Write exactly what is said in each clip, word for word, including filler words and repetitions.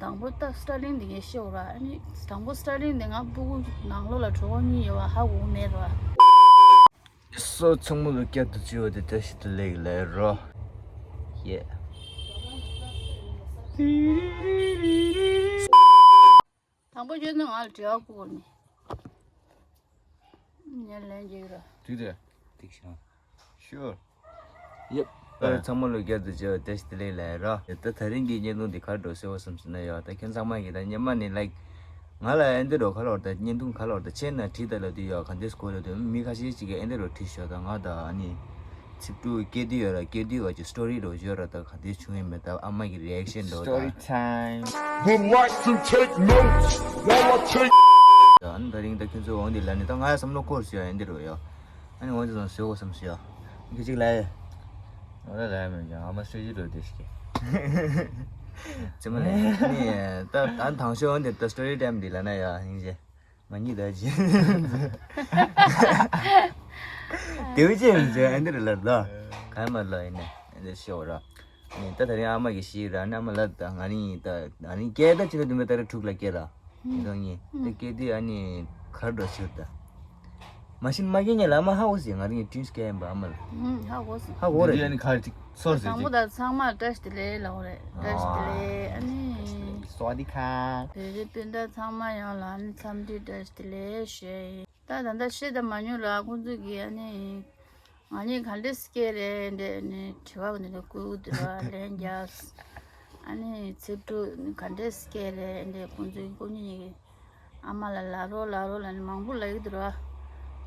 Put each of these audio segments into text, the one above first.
དང་པོ་ད་སི་ཊ་ལིང་དེ་ངས་ཤེས་ར། ཨ་ནི་དང་པོ་སི་ཊ་ལིང་དེ་ང་སྤུ་གུ་ནང་ལོགས་ལ་གྲོད་ཁོག་གཉིས་ཡོད་པ་ཧ་གོ་མེད་ར། སོ་ཚང་མ་ལ་བསྐྱར་དུ་བཅར་བ་དེ་བཀྲ་ཤིས་བདེ་ལེགས་ལབ་རོགས། ཡེ། དང་པོ་ཁྱོད་ཚོ་ང་ལ་དྲི་བ་བསྐུར་ནས། ངས་ལན་རྒྱག་ར། དུས་དེ། ཐིག་ཤང་། Sure. Yep. ཨ། ཚང་མ་ལ་བསྐྱར་དུ་མཇལ་བ་བཀྲ་ཤིས་བདེ་ལེགས་ལབ་ར། ད་དེ་རིང་གི་བརྙན་ཐུང་འདི་ག་རེ་འདྲ་བཟོས་པ་བསམ་སོང་ན་ཡ། ད་ཁྱེད་ཚང་མ་གིས་ད་སྔོན་མ་ནས་like ང་ལ་ཨེ་འདི་འདྲ་ག་ལ་བར་ད་བརྙན་ཐུང་ག་ལ་བར་ད་བྱས་ན་བྲིས་ད་ལབ་དུས་ཡ་ག་འདྲས་གོ་ལབ་དུས་མི་ཁ་ཤས་ཅིག་གིས་ཨེ་འདི་འདྲ་བྲིས་ཤོག་ད་ང་ད་ཨ་ནི་ཚིབ་ཕྲུག་སྐྱེས་དུས་ཡོད་ར། སྐྱེས་དུས་བ་ཅིག་story་འདྲ་བརྗོད་ར། ད་ག་འདྲས་བྱུང་ཡོད་མེད། ད་ཨ་མ་གི་reaction་འདྲ་ད། Story time. Good, watch and take notes while I take. ད་ཨ་ནི་ད་རིང་ད་ཁྱོད་ཚོ་འོང་འདི་ལ་ནི་ད་ང་ཡ་བསམ་བློ་འཁོར་སོང་ཡ། ཨེ་འདི་འདྲ་ཡ། ཨ་ནི་འོང་འདི་ཚོ་བཟོས་གོ་བསམ་སོང་ཡ། ཁྱོད་ཅིག་ལ་ཡ། འོ་ལ་ལ་ཡ་མེད་ཀྱང་ཨ་མ་སྲོད་ཀྱི་འགྲོ་བསྡད་ཤིག་ཙི་མ་ལ་ཡ། ཨ་ནི་ད་ད་དང་ཤོས་འོང་འདི་ད་story time་འདི་ལ་ན་ཡ་ཡིན་ཅེ། ང་གཉིས་ད་ཅི། དེ་བས་ཅི་ཡིན་ཅེ་ཨེ་འདི་ར་ལར་ད། ག་མ་ལ་ཡིན་ནས་ཨེ་འདི་ཤོར་ར། ནི་ད་ད་རིང་ཨ་མ་གིས་ཤེས་ར། ཨ་ནི་ཨ་མ་ལབ་ད་ང་རིང་ད་ང་རིང་སྐྱེས་ད་ཕྱི་ཟླ་བདུན་པའི་ཏ་རིག་དྲུག་ལ་སྐྱེས་ད། ཨུམ། ཨེ་ནི་ད་སྐྱེས་དུས་ཨ་ནི་ག་རེ་འདྲ་བྱུང་ད། མ་གཞི་མ་སྐྱེས་ཉེ་ལ་ཨ་མ་ཧ་གོ་སོང་། ང་རིང་གི་twins་སྐྱེས་ཡིན་པ་ཨ་མ་ལ། ཨུམ། ཧ་གོ་སོང་། ཧ་གོ་རེད། ཨ་ནི་ག་རེ་ཅིག་ཚོར་སོང་། དང་པོ་ད་ཚང་མ་བཀྲ་ཤིས་བདེ་ལེགས་ལབ་རེད། བཀྲ་ཤིས་བདེ་ལེགས། ཨ་ནི་སཝ་དི་ཁ། བོད་རིགས་སྤུན་ཟླ་ཚང་མ་ཡོངས་ལ་ཨ་ནི་འཚམས་འདྲི་བཀྲ་ཤིས་བདེ་ལེགས་ཞུ་ཡ་ཡིན། ད་ད་ལྟ་ཤེས་ད་མ་མྱོང་ར། ཁོང་ཚོ་གིས་ཨ་ནི་ང་གཉིས་ག་འདྲས་སྐྱེས་རེད་འདྲས་ནས་དྲི་བ་འདི་འདྲ་བསྐུར་གི་འདུག་ར། ལན་རྒྱག་ཨ་ནི་ཚིག་འབྲུ་ག་འདྲས་སྐྱེས་རེད་འདྲས་ཁོང་ཚོ་ཁོ་གཉིས་ཀྱིས་ཨ་མ་ལ་ལབ་རོགས་ལབ་རོགས་ལབ་ནས་མང་པོ་ལབ་ཀྱི་འདུག་ར།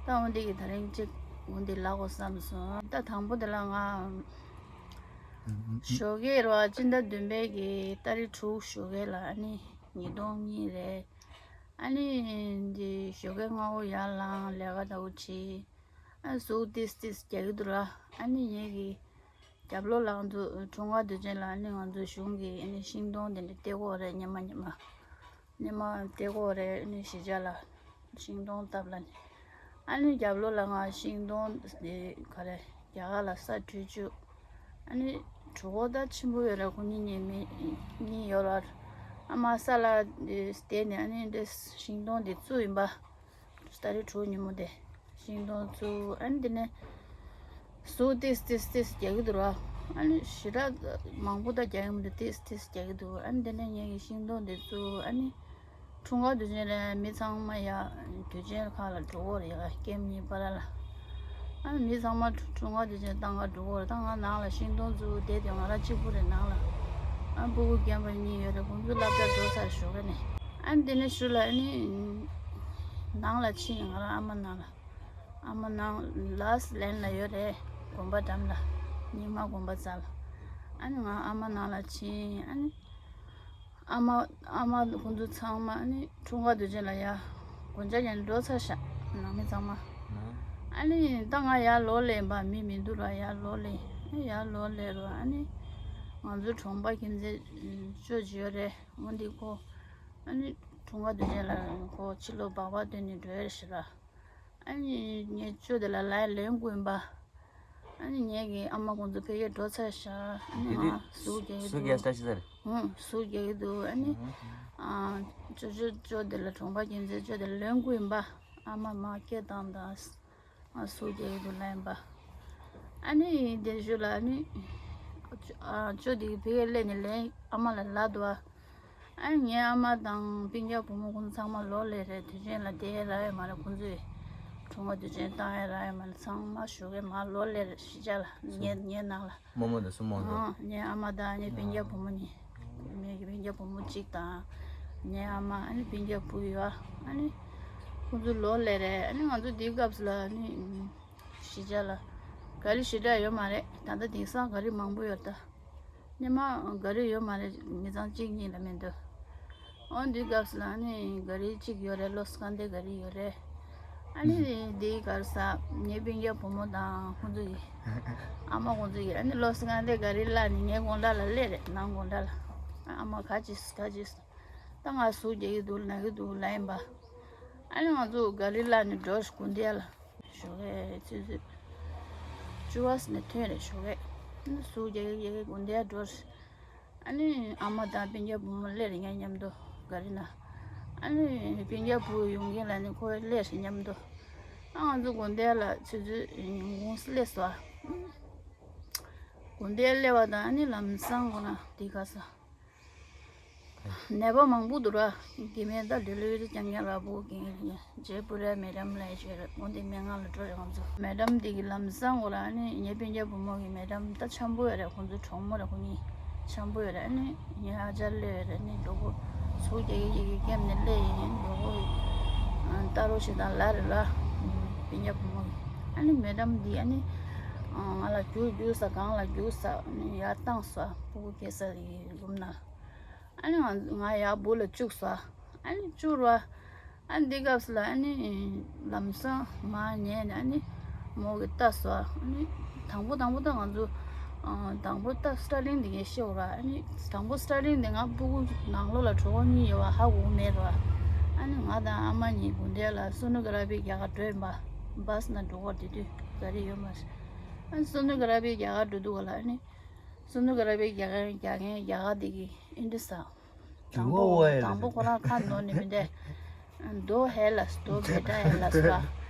ད་འོ་འདི་གི་ད་རིང་གཅིག་འོ་འདི་ལབ་དགོས་བསམ་སོང་། ད་དང་པོ་དེ་ལ་ང་ཞོགས་ཀས་ར་སྤྱི་ཟླ་བདུན་པའི་གི་ཏ་རིག་དྲུག་ཞོགས་ཀས་ལ་ཨ་ནི་ཉིས་སྟོང་གཉིས་རེད། ཨ་ནི་འདི་ཞོགས་ཀས་སྔ་པོ་ཡར་ལངས་ལས་ཀ་འདྲ་བོ་བྱས། ཨ་ཟུག་ཏིས་ཏིས་རྒྱག་གི་འདུག་ར། ཨ་ནི་ངེད་ཀྱི་རྒྱབ་ལོགས་ལ་ང་ཚོ་འཁྲུངས་སྐར་དུས་ཆེན་ལ་ཨ་ནི་ང་ཚོ་གཞུང་གི་ཨ་ནི་ཤིང་སྡོང་དེ་འདྲ་སྟེར་གོ་རེད། ཉི་མ་ཉི་མ་ཉི་མ་སྟེར་གོ་རེད། ཨ་ནི་གཞིས་ཆགས་ལ་ཤིང་སྡོང་བཏབ་ལ་ནི། ཨ་ནི་རྒྱབ་ལོགས་ལ་ང་ཤིང་སྡོང་དེ་ག་རེ་རྒྱ་གར་ལ་ས་བྲུས་བཅུག་ཨ་ནི་གྲོད་ཁོག་ད་ཆེན་པོ་ཡོད་ར། ཁོ་གཉིས་གཉིས་མི་གཉིས་ཡོད་ར། ཨ་མ་ས་ལ་དེ་བལྟས་ནས་ཨ་ནི་འདི་ཤིང་སྡོང་དེ་བཙུགས་ཡིན་པ། ཏ་རིག་དྲུག་ཉིན་མོ་དེ་ཤིང་སྡོང་བཙུགས། ཨ་ནི་དེ་ནས་ཟུག་ཏིས་ཏིས་ཏིས་རྒྱག་གི་འདུག་ར། ཨ་ནི་ཞེ་དྲག་མང་པོ་ད་རྒྱག་གི་མི་འདུག་ཏིས་ཏིས་རྒྱག་གི་འདུག་ཨ་ནི་དེ་ནས་ངས་ཀྱི་ཤིང་སྡོང་དེ་བཙུགས། ཨ་ནི་འཁྲུངས་སྐར་དུས་ཆེན་ལ་མི་ཚང་མ་ཡ་དུས་ཆེན་ཁག་ལ་འགྲོ་གི་རེད། ཡ་ཀེམ་གཉིས་བར་ལ། ཨ་ནི་མི་ཚང་མ་འཁྲུངས་སྐར་དུས་ཆེན་བཏང་ག་འགྲོ་གི་རེད། ད་ང་ནང་ལ་ཤིང་སྡོང་བཙུགས་བསྡད་དེ་ང་རང་གཅིག་པུ་རེད་ནང་ལ། ཨ་སྤུ་གུ་རྒན་པ་གཉིས་ཡོད་རེད། ཁོང་ཚོ་སློབ་གྲྭ་འགྲོ་ཚར་ཞོགས་ཀས་ནས། ཨ་ནི་དེ་ནས་ཞུ་ལ་ཨ་ནི་ནང་ལ་ཕྱིན། ང་རང་ཨ་མ་ནང་ལ། ཨ་མ་ནང་ལ་ལན་ལ་ཡོད་རེད། དགོན་པ་འགྲམ་ལ། རྙིང་མ་དགོན་པ་རྩ་ལ། ཨ་ནི་ང་ཨ་མ་ནང་ལ་ཕྱིན། ཨ་ནི་ཨ་མ་ཨ་མ་ཁོང་ཚོ་ཚང་མ་ཨ་ནི་འཁྲུངས་སྐར་དུས་ཆེན་ལ་ཡ་སྒོ་ལྕགས་ཡང་འགྲོ་ཚར་ཤག་ནང་མི་ཚང་མ། ཨ་ནི་ད་ང་ཡར་ལོག་སླེབས་པ་མི་མི་འདུག་ར། ཡར་ལོག་སླེབས། ཨ་ཡར་ལོག་སླེབས་ར། ཨ་ནི་ང་ཚོ་གྲོང་པ་ཁྱིམ་མཚེས་ཅོ་ཅིག་ཡོད་རེད། འོ་འདི་ཁོ་ཨ་ནི་འཁྲུངས་སྐར་དུས་ཆེན་ལ་ཁོ་ཕྱི་ལོགས་སྦག་སྦག་སྟོན་ནས་འགྲོ་ཡ་རེད་ཤག་ར། ཨ་ནི་ངའི་ཅོ་དེ་ལ་ལན་ལན་བསྐུར་ཡིན་པ། ཨ་ནི་ངེད་ཀྱི་ཨ་མ་ཁོང་ཚོ་ཕ་གིར་འགྲོ་ཚར་ཤག་ཨ་ནི་དེ་དུས་ང་ཟུག་རྒྱག་གི་སུ་གིས་འདུག་ལྟ་ཅི་ཟེར། ཧུང་ཟུག་རྒྱག་གི་འདུག་ཨ་ནི་ཨ་ཅོ་ཅོ་ཅོ་དེ་ལ་གྲོང་པ་ཁྱིམ་མཚེས་ཅོ་དེ་ལ་ལན་བསྐུར་ཡིན་པ། ཨ་མ་མ་སྐད་བཏང་དང་། ང་ཟུག་རྒྱག་གི་འདུག་ལན་པ། ཨ་ནི་དེ་ཞུ་ལ་ཨ་ནི་ཨ་ཅོ་དེ་གི་ཕ་གིར་སླེབས་ནས་ལན་ཨ་མ་ལ་ལབ་འདུག་ཨ། ཨ་ངའི་ཨ་མ་དང་སྤུན་ཀྱག་བུ་མོ་ཁོང་ཚོ་ཚང་མ་ལོག་སླེབས་རེད། དུས་ཆེན་ལ་བསྡད་རག་ཡོད་མ་རེད། ཁོང་ཚོས་འཁྲུངས་སྐར་དུས་ཆེན་བཏང་ཡ་རག་ཡོད་མ་རེད། ཚང་མ་ཞོགས་ཀས་མར་ལོག་སླེབས་རེད། གཞིས་ཆགས་ལ་ངའི་ངའི་ནང་ལ། རྨོ་མོ་དང་སུ་རྨོ་དང་། ཨང་། ངའི་ཨ་མ་དང་ངའི་སྤུན་ཀྱག་བུ་མོ་གཉིས། ངའི་སྤུན་ཀྱག་བུ་མོ་གཅིག་དང་། ངའི་ཨ་མ་ཨ་ནི་སྤུན་ཀྱག་བུ་ཡོད་ཨ། ཨ་ནི་ཁོང་ཚོ་ལོག་སླེབས་རེད། ཨ་ནི་ང་ཚོ་འདིའི་སྐབས་སུ་ལ་ཨ་ནི་གཞིས་ཆགས་ལ་ག་རི་ཞེ་དྲག་ཡོད་མ་རེད། ད་ལྟ་དེང་སང་ག་རི་མང་པོ་ཡོད་ད། སྔོན་མ་ག་རི་ཡོད་མ་རེད། མི་ཚང་གཅིག་གཉིས་ལས་མི་འདུག་འོ་འདིའི་སྐབས་སུ་ལ་ཨ་ནི་ག་རི་གཅིག་ཡོད་རེད། བློ་སེ་ག་འདའི་ག་རི་ཡོད་རེད། ཨ་ནི་འདིའི་ག་རེ་ཟ། ངའི་སྤུན་ཀྱག་བུ་མོ་དང་ཁོང་ཚོ་གི་ཨ་མ་ཁོང་ཚོ་གི་ཨ་ནི་བློ་སེ་ག་འདའི་ག་རི་བརླགས་ནས་ངའི་དགོང་དག་ལ་སླེབས་རེད། ནང་དགོང་དག་ལ། ཨ་མ་ག་ཅི་ག་ཅི། ད་ང་ཟུག་རྒྱག་གི་འདུག་ན་གི་འདུག་ལབ་ཡིན་པ། ཨ་ནི་ང་ཚོ་ག་རི་བརླགས་ནས་འགྲོ་དགོན་སྡེ་ལ། ཞོགས་ཀས་ཆུ་ཚོད་བཅུ་པ་ནས་ཐོན་རེད་ཞོགས་ཀས། ཨ་ནི་ཟུག་རྒྱག་གི་རྒྱག་གི་དགོན་སྡེ་འགྲོ། ཨ་ནི་ཨ་མ་དང་སྤུན་ཀྱག་བུ་མོ་སླེབས་རེད། ངའི་མཉམ་དུ་ག་རེ་ན། ཨ་ནི་སྤུན་ཀྱག་བུ་ཡོང་མཁན་ལ་ནི་ཁོ་སླེབས་རེད་མཉམ་དུ། ཨ་ང་ཚོ་དགོན་སྡེ་ལ་ཆུ་ཚོད་ཉིན་གུང་སླེབས་སོང་། དགོན་སྡེ་སླེབས་པ་དང་ཨ་ནི་ལམ་སང་ཁོ་ན་དེ་ག་ས། ནད་པ་མང་པོ་འདུག་ར། དེ་མིན་ད་ཌེ་ལི་ཝ་རི་རྐྱང་རྐྱང་ར་པོ་གིན་རྗེ་པུ་ར་མེ་ཌམ་ལ་ཡི་ཆོས་ར་འོན་ཏེ་སྨན་ཁང་ལ་འགྲོ་རེ་ང་ཚོ། མེ་ཌམ་དེ་གི་ལམ་སང་འོ་ར་ཨ་ནི་ངའི་སྤུན་ཀྱག་བུ་མོ་གི་མེ་ཌམ་ད་འཆམ་པོ་ཡོད་རེད། ཁོང་ཚོ་གྲོགས་མོ་རེད། ཁོ་གཉིས་འཆམ་པོ་ཡོད་རེད། ཨ་ནི་ངའི་ཨ་ཅག་སླེབས་ཡོད་རེད། ཨ་ནི་མགྱོགས་པོ་ཚུར་རྒྱག་གི་རྒྱག་གི་སྐེམ་ནས་སླེབས་ཡིན། མགྱོགས་པོ་ལྟ་རོགས་བྱེད་དང་ལབ་རེད་ལ། སྤུན་ཀྱག་བུ་མོ་གི་ཨ་ནི་མེ་ཌམ་དེ་ཨ་ནི་ང་ལ་རྒྱུགས་རྒྱུགས་ས་སྒང་ལ་རྒྱུགས་ས་ཨ་ནི་ཡར་བཏང་སོང་། ཕྲུ་གུ་སྐྱེ་ས་གི་ལུམ་ན། ཨ་ནི་ང་ང་ཡར་སྦུག་ལ་བཅུག་སོང་། ཨ་ནི་བཅུག་ར། ཨ་ནི་འདི་སྐབས་སུ་ལ་ཨ་ནི་ལམ་སང་མར་ཉལ་ནས་ཨ་ནི་མོ་གིས་ལྟ་སོང་། ཨ་ནི་དང་པོ་དང་པོ་ད་ང་ཚོ་དང་པོ་ད་སི་ཊར་ལིང་འདི་གའི་ཤེས་ར། ཨ་ནི་དང་པོ་སི་ཊར་ལིང་འདི་ང་སྤུ་གུ་ནང་ལོགས་ལ་གྲོད་ཁོག་གཉིས་ཡོད་པ་ཧ་གོ་མེད་ར། ཨ་ནི་ང་དང་ཨ་མ་གཉིས་དགོན་སྡེ་ལ་སོ་ནོ་གྷ་ར་ཕི་རྒྱག་ག་འགྲོ་ཡིན་པ། བྷ་སི་ནང་འགྲོ་གར་དེ་དུས་ག་རེ་ཡོད་མ་རེད། ཨ་ནི་སོ་ནོ་གྷ་ར་ཕི་རྒྱག་ག་འགྲོ་དུས་ག་ལ་ཨ་ནི། སོ་ནོ་གྷ་ར་ཕི་རྒྱག་མཁན་རྒྱག་མཁན་རྒྱ་གར་དེ་གིས་ཨིན་དྲི་ས། དང་པོ་དང་པོ་ཁོ་རང་ཁ་ནོར་ནས་མི་འདས། རྡོ་ཧེ་ལ་རྡོ་བེ་ཏྲ་ཧེ་ལ་སོ།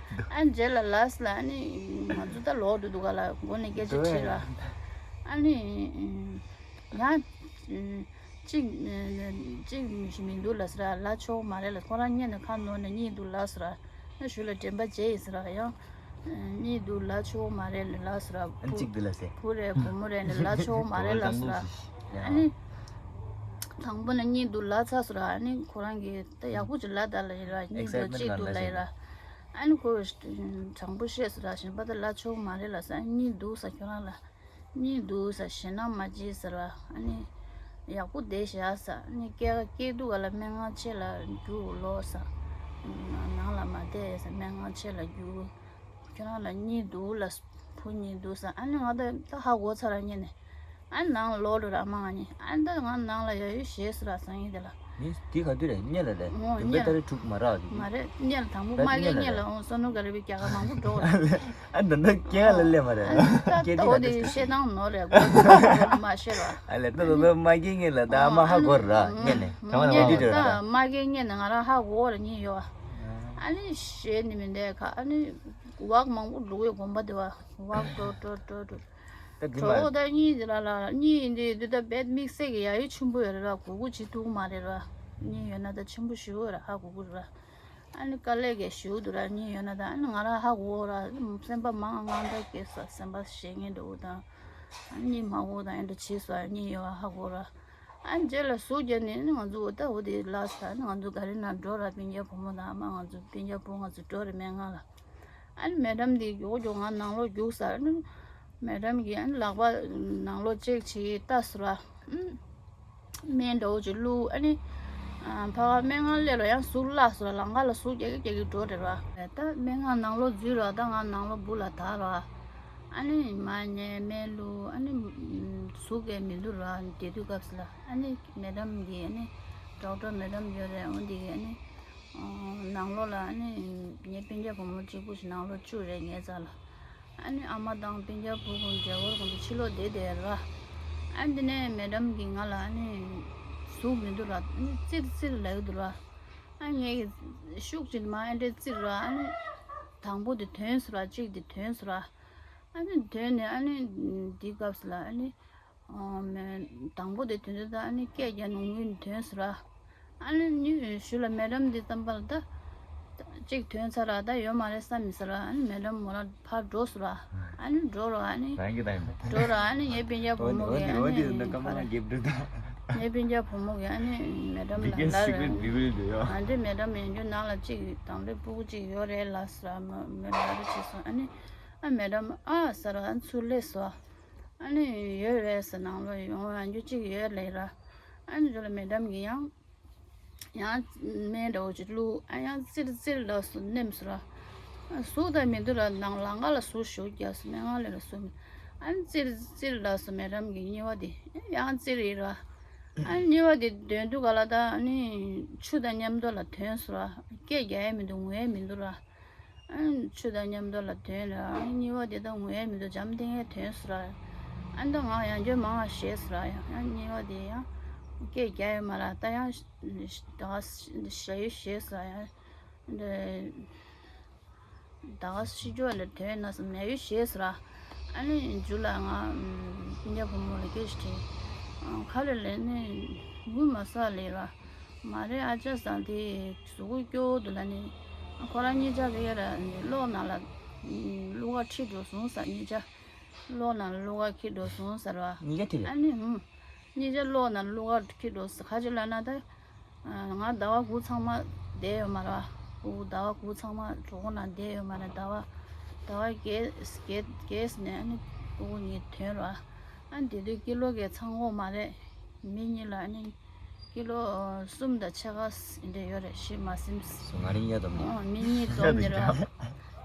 ཨ་ནི་རྗེས་ལ་ལ་སི་ལ་ཨ་ནི་ང་ཚོ་ད་ལོག་འགྲོ་དུས་ག་ལ་མགོ་ནས་སྐད་ཆ་དྲིས་ར། ཨ་ནི་ཡང་གཅིག་གཅིག་མི་འདུག་ལ་སི་ར། ལ་ཆོག་མ་རེད་ལ། ཁོ་རང་གཉིད་ནས་ཁ་ནོར་ནས་གཉིད་འདུག་ལ་སི་ར། ཨ་ཞུ་ལ་དྲན་པ་བརྗེད་ཡིན་ཟེར་བ་ཡང་། གཉིད་འདུག་ལ་ཆོག་མ་རེད་ལ་ཟེར་བ། ཨ་ནི་གཅིག་འདི་ལ་ཟེར། བུ་རེད་བུ་མོ་རེད་ལ་ཆོག་མ་རེད་ལ་ཟེར་བ། ཨ་ནི་དང་པོ་ནས་གཉིད་འདུག་ལ་ཚ་ཟེར་བ། ཨ་ནི་ཁོ་རང་གིས་ད་ཡག་པོ་ཅིག་ལ་ད་ལ་ཡིན་ར། གཉིད་འདུག་གཅིག་འདུག་ལ་ཡིན་ར། ཨ་ནི་ཁོ་དྲང་པོ་བཤད་ཟེར་བ། གཞན་པ་ད་ལ་ཆོག་མ་རེད་ལ་ཟེར། ཨ་ནི་གཉིད་འདུག་ཟེར་ཁྱོད་རང་ལ། གཉིད་འདུག་ས་ཞེད་སྣང་མ་བྱེད་ཟེར་བ། ཨ་ནི་ཡག་པོ་བསྡད་བཞག་ས། ཨ་ནི་སྐྱེ་སྐྱེ་སྡུག་ག་ལ་སྨན་ཁང་ཕྱི་ལ་རྒྱུགས་ལོག་ས། ནང་ལ་མ་བསྡད་ས། སྨན་ཁང་ཕྱི་ལ་རྒྱུགས། ཁྱོད་རང་ལ་གཉིད་འདུག་ལ་བུ་གཉིད་འདུག་ས། ཨ་ནི་ང་ད་ད་ཧ་གོ་ཚར་ར་གཉིད་ནས། ཨ་ནི་ནང་ལ་ལོག་འགྲོ་ར་ཨ་མ་ང་གཉིས། ཨ་ནི་ད་ང་ནང་ལ་ཡ་ཡོད་ཞེད་ཟེར་ར་སང་ཡིན་དེ་ལ། ནི་དེ་ག་དུས་རེད་གཉིད་ལ་རེད། ཨོ་དུམ་པའི་ད་རེ་དྲུག་མ་རག་གི། མ་རེད། གཉིད་ལ་དང་པོ་མ་སྐྱེས་གཉིད་ལ་ཨོ་སོ་ནོ་ག་རེ་བའི་རྒྱ་གར་མང་པོ་འགྲོ་ར། ཨ་ད་ནི་སྐྱེ་ལ་སླེབས་མ་རེད། ཨ་ད་ད་འོ་དེ་བཤད་སྟངས་ནོར་རེད། གོ་མ་ཤེས་ར། ཨ་ལས་ད་ད་ད་མ་སྐྱེས་གཉིད་ལ་ད་ཨ་མ་ཧ་གོ་ར་གཉིད་ནས། ད་མ་སྐྱེས་གཉིད་ད་མ་སྐྱེས་གཉིད་ནས་ང་རང་ཧ་གོ་ར་གཉིད་ཡོད། ཨ་ནི་ཞེད་ནི་མི་འདས་ཁ། ཨ་ནི་ཝག་མང་པོ་འགྲོ་གི་གོམ་པ་དེ་བ་ཝག་འགྲོ་འགྲོ་འགྲོ་འགྲོ། ད་དེ་མ་གྲོད་ཁོག་ད་གཉིད་ལ་ལ་གཉིད་འདི་འདི་ད་བེད་དམིགས་བསལ་གྱི་ཡ་ཡོད་ཆེན་པོ་ཡོད་རེད་ར། གུ་གུ་བྱེད་ཐུབ་མ་རེད་ར། གཉིད་ཡོད་ན་ད་ཆེན་པོ་ཞིག་ཡོད་ར། ཧ་གུ་གུ་རེད་ར། ཨ་ནི་དཀའ་ལས་ཀྱི་ཞུ་འདུག་ར། གཉིད་ཡོད་ན་ད་ཨ་ནི་ང་རང་ཧ་གོ་ར། སེམས་པ་མང་ང་འདྲ་སྐྱེས་ས། སེམས་པ་ཞེད་ངེས་འདུག་དང་། ཨ་ནི་གཉིད་མ་གོ་དང་ཨེ་འདྲ་བྱེད་ས། གཉིད་ཡོད་ཧ་གོ་ར། ཨ་ནི་རྗེས་ལ་ཟུག་རྒྱབ་ནས་ཨ་ནི་ང་ཚོ་འོ་ད་འོ་དེ་ལ་ས། ཨ་ནི་ང་ཚོ་ག་རེ་ན་འགྲོ་ར། སྤུན་ཀྱག་བུ་མོ་དང་ཨ་མ་ང་ཚོ་སྤུན་ཀྱག་བུ་ང་ཚོ་འགྲོ་ར་སྨན་ཁང་ལ། ཨ་ནི་མེ་ཌམ་འདི་མགྱོགས་མགྱོགས་ང་ནང་ལོགས་རྒྱུགས་ས། ཨ་ནི་མེ་ཌམ་གིས་ཨ་ནི་ལག་པ་ནང་ལོགས་ཅེག་བྱེད་ལྟ་སོང་ར། ཨ་སྨན་འདྲ་བོ་ཅིག་བླུགས། ཨ་ནི་ཨ་ཕ་ག་སྨན་ཁང་སླེབས་ལ་ཡང་ཟུག་བརླག་སོང་ར། ལམ་ཁ་ལ་ཟུག་རྒྱག་གི་རྒྱག་གི་འགྲོ་རེད་ར། ད་སྨན་ཁང་ནང་ལོགས་འཛུལ་ར། ད་ང་ནང་ལོགས་སྦུག་ལ་དར་ར། ཨ་ནི་མར་ཉལ་སྨན་བླུགས། ཨ་ནི་ཟུག་གས་མི་འདུག་ར། དེ་དུས་སྐབས་སུ་ལ་ཨ་ནི་མེ་ཌམ་གིས་ཨ་ནི་ཌོག་ཊར་མེ་ཌམ་ཡོད་རེད། འོ་འདི་གིས་ཨ་ནི་ནང་ལོགས་ལ་ཨ་ནི་ངའི་སྤུན་ཀྱག་བུ་མོ་གཅིག་པུ་ཞིག་ནང་ལོགས་བཅུག་རེད་ངའི་རྩ་ལ། ཨ་ནི་ཨ་མ་དང་སྤུན་ཀྱག་བུ་ཀུན་མཇལ་སྐོར་ཀུན་ཏུ་ཕྱི་ལོགས་བསྡད་བསྡད་ར། ཨ་ནི་དེ་ནས་མེ་ཌམ་གིས་ང་ལ་ཨ་ནི་ཟུག་མི་འདུག་ར། ཨ་ནི་ཙིར་ཙིར་ལབ་ཀྱི་འདུག་ར། ཨ་ངས་ཤུགས་ཅིག་མ་ཨེ་འདྲས་ཙིར་ར། ཨ་ནི་དང་པོ་དེ་ཐོན་སོང་ར། གཅིག་དེ་ཐོན་སོང་ར། ཨ་ནི་ཐོན་ནས་ཨ་ནི་འདི་སྐབས་སུ་ལ་ཨ་ནི་ཨ་མེ་དང་པོ་དེ་ཐོན་དུས་ད་ཨ་ནི་སྐད་རྒྱག་ནས་ངུས་ནས་ཐོན་སོང་ར། ཨ་ནི་ནི་ཞུ་ལ་མེ་ཌམ་འདི་ཙམ་པ་ལ་ད་གཅིག་ཐོན་ཚར་ར། ད་ཡོད་མ་རེད་བསམ་མི་ཟེར་ར། ཨ་ནི་མེ་ཌམ་མོ་རང་ཕར་འགྲོ་སོང་ར། ཨ་ནི་འགྲོ་ར། ཨ་ནི་རང་གི་ད་ཡིན་པ། འགྲོ་ར། ཨ་ནི་ངའི་སྤུན་ཀྱག་བུ་མོ་གིས་ཨ་ནི་འོ་དེ་འདི་ཀ་མ་ལ་གེབ་འགྲོ་ད། ངའི་སྤུན་ཀྱག་བུ་མོ་གིས་ཨ་ནི་མེ་ཌམ་ལ་ལབ་ར། ཨ་འདི་མེ་ཌམ་ཡིན་རྒྱུ་ནང་ལ་གཅིག་དང་པོའི་སྤུ་གུ་གཅིག་ཡོད་རེད་ལ་ཟེར་ར། མོ་མོ་ལབ་ར་བྱས་སོང་། ཨ་ནི་ཨ་མེ་ཌམ་ཨ་ཟེར་ར། ཨ་ཚུར་སླེབས་སོང་། ཨ་ནི་ཡོད་རེད་ཟེར། ནང་ལོགས་ཡོང་ཡང་རྒྱུ་གཅིག་ཡོད་ལབ་ར། ཨ་ནི་འཇོ་ལ་མེ་ཌམ་གིས་ཡང་ཡང་སྨན་འདྲ་བོ་ཅིག་བླུགས། ཨ་ཡང་ཙིར་ཙིར་ལབ་སོང་། ནེམ་སོང་ར། ཨ་ཟུག་ད་མི་འདུག་ར། ནང་ལམ་ཁ་ལ་ཟུག་ཞུགས་རྒྱག་སོང་། སྨན་ཁང་སླེབས་ལ་ཟུག་མི། ཨ་ནི་ཙིར་ཙིར་ལབ་སོང་། མེ་ཌམ་གི་གཉིད་པ་དེ་ཡང་ཙིར་ཡིན་ར། ཨ་ནི་གཉིད་པ་དེ་འདོན་དུས་ག་ལ་ད་ཨ་ནི་ཆུ་དང་མཉམ་དུ་ལ་ཐོན་སོང་ར། སྐད་རྒྱག་ཡས་མི་འདུག་ངུ་ཡས་མི་འདུག་ར། ཨ་ནི་ཆུ་དང་མཉམ་དུ་ལ་ཐོན་ར། ཨ་ནི་གཉིད་པ་དེ་ད་ངུ་ཡས་མི་འདུག་འཇམ་ཐིང་ངེ་ཐོན་སོང་ར། ཨ་ནི་ད་ང་ཡང་བསྐྱར་མང་བ་བཞེས་སོང་ར། ཡང་ཡང་གཉིས་པ་དེ་ཡང་སྐད་རྒྱག་ཡོད་མ་ར། ད་ཡང་ད་ག་ཞ་ཡུལ་བཞེས་སོང་ར། ཡང་འདི་ད་ག་ཤི་རྒྱུ་ལ་དོན་ན་སམ་ཡ་ཡུལ་བཞེས་སོང་ར། ཨ་ནི་མཇུག་ལ་ང་སྤུན་ཀྱག་བུ་མོ་ལ་སྐད་ཞིག་དྲིས། ཁ་ལ་ལས་ནི་ངུ་མ་ས་ལས་ར། མ་རེད། ཨ་ཅག་བཟང་དེ་གཟུགས་པོ་སྐྱོ་བོ་འདུག་ལ་ནི། ཁོ་རང་གཉིས་ཆ་བེ་ར་གློག་ནང་ལ་གློག་ཁ་ཁྲིད་འགྲོ་སོང་ས། གཉིས་ཆ་གློག་ནང་ལ་གློག་ཁ་ཁྲིད་འགྲོ་སོང་ས་ར། གཉིས་ཆ་དེ་ལ། ཨ་ནི་ཧུམ། གཉིས་ཆ་གློག་ནང་གློག་ཁ་ཁྲིད་འགྲོ་ས། ཁ་ཅིག་ལ་ན་ད། ང་ཟླ་བ་དགུ་ཚང་མ་བསྡད་ཡོད་མ་ར། ཕྲུ་གུ་ཟླ་བ་དགུ་ཚང་མ་གྲོད་ཁོག་ནང་བསྡད་ཡོད་མ་ར། ཟླ་བ་ཟླ་བ་བརྒྱད་བརྒྱད་བརྒྱད་ནས་ཨ་ནི་ཕྲུ་གུ་གཉིས་ཐོན་ར། ཨ་ནི་དེ་དུས་ཀི་ལོ་གས་ཚང་གོ་མ་རེད། མི་གཉིས་ལ་ཨ་ནི་ཀི་ལོ་གསུམ་དང་ཕྱེད་ཀ་འདྲ་ཡོད་རེད། བཞི་མ་ཟིན། སོ་ང་རིང་ཡ་དོམ་ནི། ཨོ་མི་གཉིས་དོམ་ནི་ར།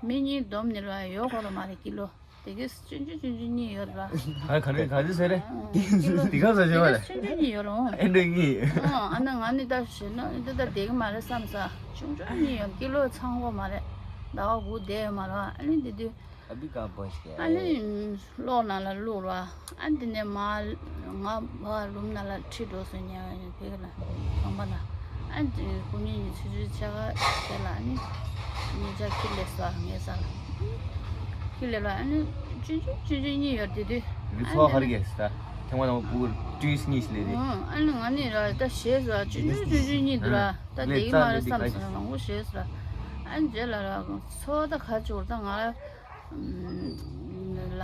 མི་གཉིས་དོམ་ནི་ར་ཡོད་གོ་ར་མ་རེད་ཀི་ལོ། དེ་གས་ཆུང་ཆུང་ཆུང་ཆུང་གཉིས་ཡོད་ར། ཨ་ག་རེ་ག་རེ་ཟེར་རེད། འདི་ག་ཟེར་བྱས་པ་རེད། ཆུང་ཆུང་གཉིས་ཡོད་ར། ཨེ་འདྲ་གཉིས། ཨ་ན་ང་ནི་ད་ཞེ་ན་འདི་ད་བསྡད་གི་མ་རེད་བསམ་ས། ཆུང་ཆུང་གཉིས་ཡོད། ཀི་ལོ་ཚང་གོ་མ་རེད། ཟླ་བ་དགུ་བསྡད་ཡོད་མ་ར། ཨ་ནི་དེ་དུས་ཨ་ནི་གློག་ནང་ལ་བླུགས་ར། ཨ་འདི་ནས་མ་ང་ཕ་རུམ་ནང་ལ་ཁྲིད་འགྲོ་སོང་། ཉལ་བའི་ཕེ་གི་ལ་ཁང་པ་ན། ཨ་ཁོ་གཉིས་གཉིས་ཆུ་ཆུ་ཆ་ག་དེ་ལ་ཨ་ནི་གཉིས་ཆ་ཁྱི་ལས་སོ་ངའི་ས་ལ། ཁྱི་ལས་ལ་ཨ་ནི་ཆུང་ཆུང་ཆུང་ཆུང་གཉིས་ཡོད་དེ་དུས། འདི་ཚོ་ག་རེ་གས་ད་ཐེངས་མ་དང་པོ་བུ་ཏུས་གཉིས་ལས་དེ། ཨ་ནི་ང་ནི་ར་ད་ཞེས་སོ་ཆུང་ཆུང་ཆུང་ཆུང་གཉིས་འདུག་ར། ད་དེ་གི་མ་ར་བསམ་སོང་། རང་པོ་ཞེས་སོ་ར། ཨ་ནི་རྗེས་ལ་ར་ཚོ་ད་ག་ཅོར་ད་ང་ལ་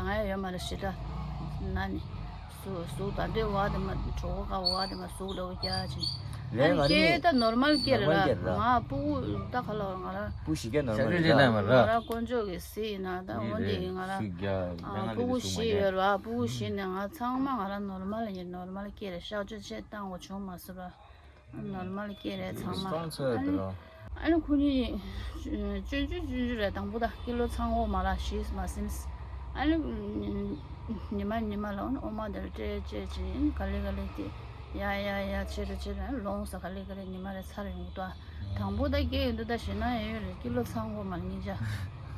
ང་ཡ་ཡོད་མ་རེད་ཞེ་དྲག་ན་ནི། གཟུགས་གཟུགས་ད་འདོད་བ་དེ་མ་གྲོད་ཁོག་དཀར་བ་དེ་མ་གཟུགས་འདྲ་བོ་རྒྱག་ཅིང་། ཨ་ནི་སྐྱེ་ད་ནོར་མལ་སྐྱེ་རེད་ར། ང་སྤུ་གུ་ད་ག་ལ་ང་ར་སྤུ་གུ་བཞི་སྐྱེ་ནོར་མལ་རེད་ར། ང་ར་དཀོན་མཆོག་གི་སྲིད་ཡིན་ན་ད་འོ་འདི་ཡིན། ང་ར་སྤུ་གུ་བཞི་ཡོད་ར། སྤུ་གུ་བཞི་ནས་ང་ཚང་མ་ང་ར་ནོར་མལ་ཡིན། ནོར་མལ་སྐྱེ་རེད། གཤག་བཅོས་བྱེད་བཏང་དགོས་བྱུང་མ་སོང་ར། ནོར་མལ་སྐྱེ་རེད་ཚང་མ། ཨ་ནི་ཁོ་གཉིས་ཆུང་ཆུང་ཆུང་ཆུང་རེད། དང་པོ་ད་ཀི་ལོ་ཚང་འོག་མ་ལ་ཞིག་མ་ཟིན། ཨ་ནི་ཉི་མ་ཉི་མ་ལ་ཨོ་མ་དེར་སྤྲད་སྤྲད་ཅིང་ག་ལེ་ག་ལེ་དེ་ཡ་ཡ་ཡ་ཆེ་རུ་ཆེ་རུ་ལོངས་ས་ག་ལེ་ག་ལེ་ཉི་མ་རེ་ཚར་ཡོང་གི་འདུག་དང་པོ་ད་སྐྱེ་ཡོང་དུས་ད་ཞེ་ན་ཡོད་རེད། ཀི་ལོ་ཚང་འོག་མ་ལ་གཉིས་ཆ།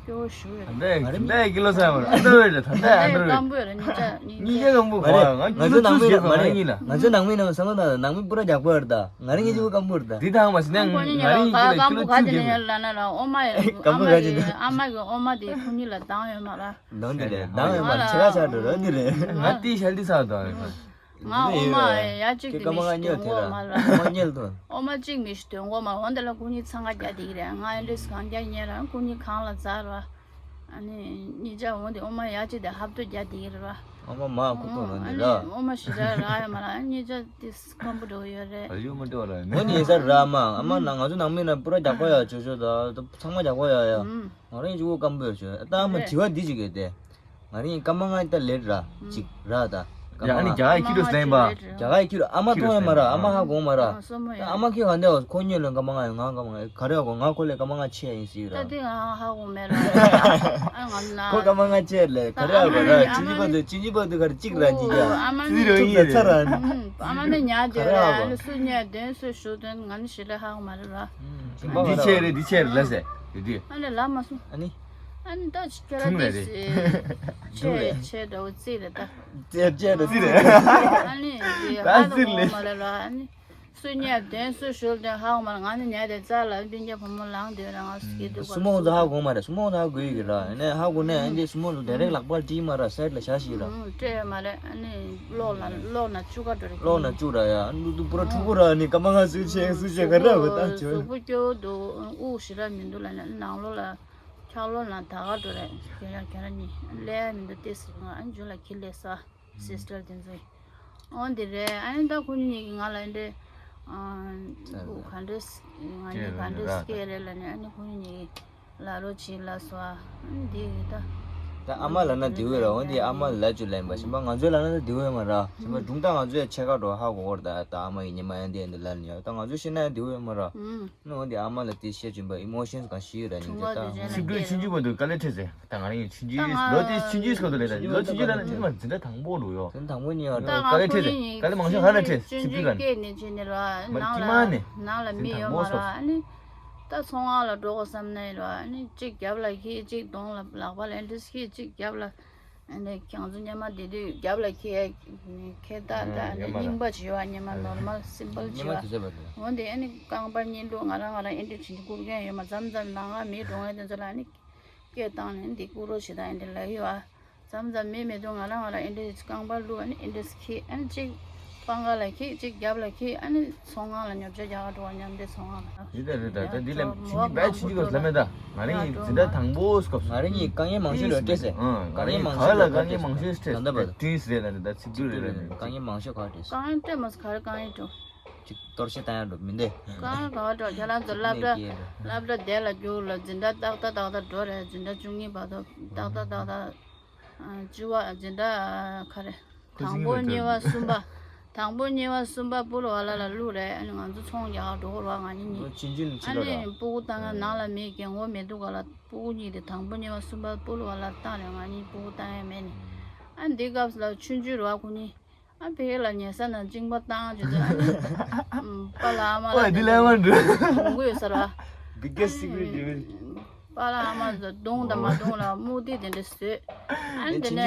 སྐྱོ་བོ་ཞུ་ཡོད། ད་ལྟ་ད་ལྟ་ཀི་ལོ་ཚང་མ་རེད། ཨ་འདྲ་རེད། ད་ལྟ་ཨ་འདྲ་རེད། སྐམ་པོ་ཡོད་རེད། གཉིས་ཆ་གཉིས་ཆ་སྐམ་པོ་གོ། ང་ང་ཚོ་ནང་མི་ནང་མི་ལ་ང་ཚོ་ནང་མི་ནང་བསམ་བློ་བཏང་། ནང་མི་པུ་ར་རྒྱག་པོ་ཡོད་རེད། ད་ང་རང་གཉིས་ཆ་སྐམ་པོ་རེད། ད་འདི་ད་ཧང་མ་སི་ནང་ང་རང་གཉིས་ཀི་ལོ་ཀི་ལོ་བཅུ་གཅིག་ལ་ལ་ཨོ་མ་ཡོད། སྐམ་པོ་ག་ཅི་ཨ་མ་གི་ཨོ་མ་དེ་ཁོ་གཉིས་ལ་འདང་ཡོད་མ་ར། འདང་དེ་རེད། འདང་ཡོད་མ་ར། ཆེ་ཁ་ཆག་འགྲོ་ར་འདི་རེད། ང་དེའི་ཞལ་འདི་ཚ་འདང་ཡོད་མ་ར། ང་ཨོ་མ་ཡ་གཅིག་དེ་མི་ཤི་དོན་གོ་མ་ར། ཨོ་མ་ཉལ་དོ། ཨོ་མ་གཅིག་མི་ཤི་དོན་གོ་མ་ར། འོན་ཏེ་ལ་ཁོ་གཉིས་འཚང་ཁ་རྒྱག་དེ་གི་རེད། ང་ཨེ་འདྲས་གང་རྒྱག་ཉལ་ར་ཁོ་གཉིས་གང་ལ་འཛར་བ། ཨ་ནི་གཉིས་ཆ་འོ་འདི་ཨོ་མ་ཡ་གཅིག་དེ་ཧབ་ཏོ་རྒྱག་དེ་གི་རེད་བ། ཨོ་མ་མ་ཁུ་ཏོ་ནོ་ཨ་ནི་ནི་ར། ཨོ་མ་ཞི་ར་ར་ཡ་མ་ར། ཨ་གཉིས་ཆ་དེ་སྐམ་པོ་འགྲོ་ཡོད་རེད། ཨ་ཡོད་མ་འགྲོ་ར་ནི། འོ་ནི་ཡེ་ས་ར་མ་ཨ་མ་ན་ང་ཚོ་ནང་མི་ན་པུ་ར་རྒྱག་པ་ཡ་ཆོ་ཆོ་ད་ཚང་མ་རྒྱག་པ་ཡ་ཡ། ང་རང་ཡིན་ཆུ་བོ་སྐམ་པོ་ཡ་ཆོ་ད་ཨ་མ་དྲི་བ་འདི་ཅིག་གི་དེ། ང་རང་ཡིན་སྐར་མ་ལྔ་ད་ལེད་ར་ཅིག་ར་ད། ཡ་ཨ་ནི་རྒྱ་གར་ཁྱི་རུ་སླེབས་པ། རྒྱ་གར་ཁྱི་རུ་ཨ་མ་མཐོང་ཡ་མ་ར། ཨ་མ་ཧ་གོ་མ་ར། ཨ་མ་ཁྱི་ག་འདྲ་ཁོ་གཉིས་ལོན་སྐར་མ་ལྔ་ཡོད། ང་སྐར་མ་ལྔ་ག་རེ་ཡ་གོ། ང་ཁོ་ལས་སྐར་མ་ལྔ་ཆེ་ཡིན་ཟེར་ར། ད་དེ་ང་ཧ་གོ་མེད་ར། ཨ་ང་ན་ཁོ་སྐར་མ་ལྔ་ཆེ་ལས་ག་རེ་ཡ་གོ་ར། ཨ་ཆུང་ཆུང་པ་དུ་ཆུང་ཆུང་པ་དུ་ག་རེ་གཅིག་ར་གཉིས་ཀ་ཨ་མ་ནི་ཐུག་ད་ཚ་ར། ཨ་མ་ནི་ཉལ་དེ་ར། ཨ་ནི་སུ་ཉལ་དོན་སུ་ཞུ་དོན་ང་ནི་ཞེ་དྲག་ཧ་གོ་མ་རེད་ར། འདི་ཆེ་རེད་འདི་ཆེ་རེད་ལ་ཟེར་ཡོད་དུས། ཨ་ནི་ལ་མ་སོང་། ཨ་ནི། ཨ་ནི་ད་ཁྱོད་ར་ཐུང་རེད་དེ་རེད། ཆེ་ཆེ་འདྲ་བོ་རྩིས་རེད་ད། ཙེར་ཙེར་རེད། རྩིས་རེད། ཨ་ནི་དེ་ད་ཧ་རྩིས་གོ་རེད། མ་རེད་ལ། ཨ་ནི་སུ་ཉལ་དོན་སུ་ཞུལ་དོན་ཧ་གོ་མ་རེད། ང་ནི་ཉལ་དེ་རྩ་ལ་སྤུན་ཀྱག་བུ་མོ་ལངས་དོན་ར་ང་སུ་སྐྱིད་སྡུག་སུ་མོ་ཚོ་ཧ་གོ་མ་རེད། སུ་མོ་ཚོ་ཧ་གོ་ཡི་གི་ར། ཨ་ནི་ཧ་གོ་ནས་ཨ་ནི་སུ་མོ་ཚོ་དེ་རེག་ལག་པར་བྲིས་མ་ར་སེར་ལ་བྱ་ཞིག་ར། སྤྲད་ཡོད་མ་རེད། ཨ་ནི་གློག་ལ་གློག་ན་བཅུག་ག་འགྲོ་རེད། གློག་ན་བཅུག་ར་ཡ། ཨ་ནི་ཏུ་པུ་ར་ཕྲུ་གུ་ར་ཨ་ནི་སྐར་མ་ལྔ་ཚུན་ཆད་སུ་ཆད་ག་ར་བ་ད་ཆོ། གཟུགས་པོ་སྐྱོ་བོ་འདུག་དབུགས་ཞེ་དྲག་མི་འདུག་ལ་ནི་ནང་ལོགས་ལ། ཆག་ལོ་ན་ད་ག་འགྲོ་རེད། ཁྱོད་རང་ཁྱོད་རང་གཉིས་ལས་མི་འདུག་ཏེ་ཟེར་ང་ཨ་ནི་ཇུ་ལ་ཁྱི་ལས་ས་སིས་ཊར་དེ་ཚོ། འོ་འདི་རེད། ཨ་ནི་ད་ཁོ་གཉིས་ཀྱིས་ང་ལ་འདྲེ་ག་འདྲས་ང་གཉིས་ག་འདྲས་སྐད་རེད་ལ་ནི་ཨ་ནི་ཁོ་གཉིས་ཀྱིས་ལ་རོ་ཆི་ལ་སོ་ཨ་ནི་འདི་ཡི་ད། ད་ཨ་མ་ལ་ན་དེ་བས་ར། འོ་འདི་ཨ་མ་ལ་ཅུ་ལ་ཡིན་པ་ཞིམ་པ། ང་ཚོའི་ལ་ན་ད་དེ་བས་མ་ར་ཞིམ་པ། སྒྲུང་ད་ང་ཚོའི་ཆེ་ཁ་འགྲོ་ཧ་གོ་བར་ད་ད་ཨ་མ་ཡི་ཉི་མ་ཡང་འདི་འདི་ལ་ནི་ཡ་ད་ང་ཚོའི་ཤེས་ན་ཡང་དེ་བས་མ་ར། ནོ་འདི་ཨ་མ་ལ་དེ་བཤད་བྱིན་པ་ཨི་མོ་ཤན་གང་ཞིག་ཡོད་ར་ཉིན་ཆ་ད། སིབ་ཏུ་ཆུང་ཆུང་བར་དུ་དཀའ་ལས་འཕྲད་ཟེར། ད་ང་རང་ཡང་ཆུང་ཆུང་ལོ་དེ་ཆུང་ཆུང་སྐབས་དུ་ལས་ད་ལོ་ཆུང་ཆུང་ལ་ན་ཉི་མ་འཛིན་གྲྭ་དང་པོ་འགྲོ་ཡོད། དེ་དང་པོ་ཉིན་ཡོད་ད། དཀའ་ལས་འཕྲད་ཟེར། དཀའ་ལས་མང་ཤོས་ག་ལ་འཕྲད་སིབ་ཏུ་ག་ནས། མར་ཀི་མ་ནས་ནང་ལ་མི་ཡོད་མ་ར་ཨ་ནི། ད་ཚོང་ཁང་ལ་འགྲོ་དགོས་བསམ་ན་ཡིན་ར་ཨ་ནི་གཅིག་རྒྱབ་ལ་ཁྱི་གཅིག་གདོང་ལ་ལག་པ་ལ་ཨེ་འདྲས་ཁྱི་གཅིག་རྒྱབ་ལ། ཨ་ནི་ཁྱེད་ཚོ་སྔོན་མ་དེ་དུས་རྒྱབ་ལ་འཁྱེར་འཁྱེར་སྟངས་དང་ཨ་ནི་སྔོན་མ་རྙིང་པ་བྱེད་པ། སྔོན་མ་ནོར་མལ་སིམ་པལ་བྱེད་པ། འོན་ཏེ་ཨ་ནི་རྐང་པ་གཉིས་ལུག་ང་རང་ང་རང་ཨེ་འདྲ་བྱེད་འདི་བསྐུར་མཁན་ཡོད་མ། མཚམས་མཚམས་ནང་ང་མི་འགྲོ་མཁན་དེ་ཚོ་ལ་ཨ་ནི་སྐད་བཏང་ནས་འདི་བསྐུར་རོགས་བྱེད་དང་ཨེ་འདྲ་ལབ་ཡོད་ཨ། མཚམས་མཚམས་མི་མེད་དུས་ང་རང་ང་རང་ཨེ་འདྲ་རྐང་པ་བླུགས་ཨ་ནི་ཨེ་འདྲ་འཁྱེར། ཨ་ནི་གཅིག་པང་ཁ་ལ་འཁྱེར། གཅིག་རྒྱབ་ལ་འཁྱེར། ཨ་ནི་ཚོང་ཁང་ལ་ཉོ་ཆ་རྒྱག་ག་འགྲོ་བ། མཉམ་འབྲེལ་ཚོང་ཁང་ལ། འདི་ལྟར་རེད། ད་ད་འདི་ལ་ཕྱིན་ཅི་བས་ཕྱིན་ཅི་གོ་ལ་མེད། ད་ང་རང་གི་འཛིན་གྲྭ་དང་པོ་སྐབས་སུ། ང་རང་གཉིས་དཀའ་ངལ་མང་ཤོས་ལ་སྤྲད་ཟེར། ཨང་། ང་རང་གཉིས་ག་ལ་དཀའ་ངལ་མང་ཤོས་སྤྲད་ད་ལྟ་བར་དུ། ཏིས་རེད་ལ་ནི་ད་ཚིག་འབྲུ་རེད་ལ་ནི། དཀའ་ངལ་མང་ཤོས་ག་རེ་སྤྲད། དཀའ་ངལ་སྤྲད་མ་སོང་། ག་རེ་དཀའ་ངལ་འགྲོ། ཅིག་གཏོར་བཤིག་བཏང་ཡག་འགྲོ་མི་འདུག་དཀའ་ངལ་ག་བ་འགྲོ། ཁྱེད་རང་ཚོ་སློབ་གྲྭ་སློབ་གྲྭ་དེ་ལ་རྒྱུགས་ལ་འཛིན་གྲྭ་ཏག་ཏག་ཏག་ཏག་འགྲོ་རེད། འཛིན་གྲྭ་བཅུ་གཉིས་བར་དུ་ཏག་ཏག་ཏག་ཏག་ཨ། བཅུ་པ་འཛིན་གྲྭ་ག་རེ། དང་པོ་གཉིས་པ་གསུམ་པ། དང་པོ་གཉིས་པ་གསུམ་པ་སྤོ་ལོ་བ་ལ་ལ་བླུགས་རེད། ཨ་ནི་ང་ཚོ་ཚོང་རྒྱག་ག་འགྲོ་གི་རེད་པ། ང་གཉིས་གཉིས། ཨ་ནི་སྤུ་གུ་བཏང་ཡག་ནང་ལ་མི་རྒན་གོག་མི་འདུག་ག་ལ། སྤུ་གུ་གཉིས་དེ་དང་པོ་གཉིས་པ་གསུམ་པ་སྤོ་ལོ་བ་ལ་བཏང་རེད། ང་གཉིས་སྤུ་གུ་བཏང་ཡག་མེད་ནི། ཨ་ནི་འདི་སྐབས་སུ་ལ་ཆུང་ཆུང་རེད་པ་ཁོ་གཉིས། ཨ་ཕ་གི་ལ་ཉལ་ས་ནང་གཅིན་པ་བཏང་བྱས་དུས་ཨ་ནི་ཨམ། པཱ་ལགས་ཨ་མ་ལགས་ཨོ་འདི་ལས་མ་འགྲོ། གཏོང་གི་ཡོད་ས་རེད་པ། Biggest secret reveal. པཱ་ལགས་ཨ་མ་ལགས་གཏོང་དང་མ་གཏོང་ལ་རྨུག་ཏིག་དེ་འདྲ་བཟོས། ཨ་ནི་དེ་ནས་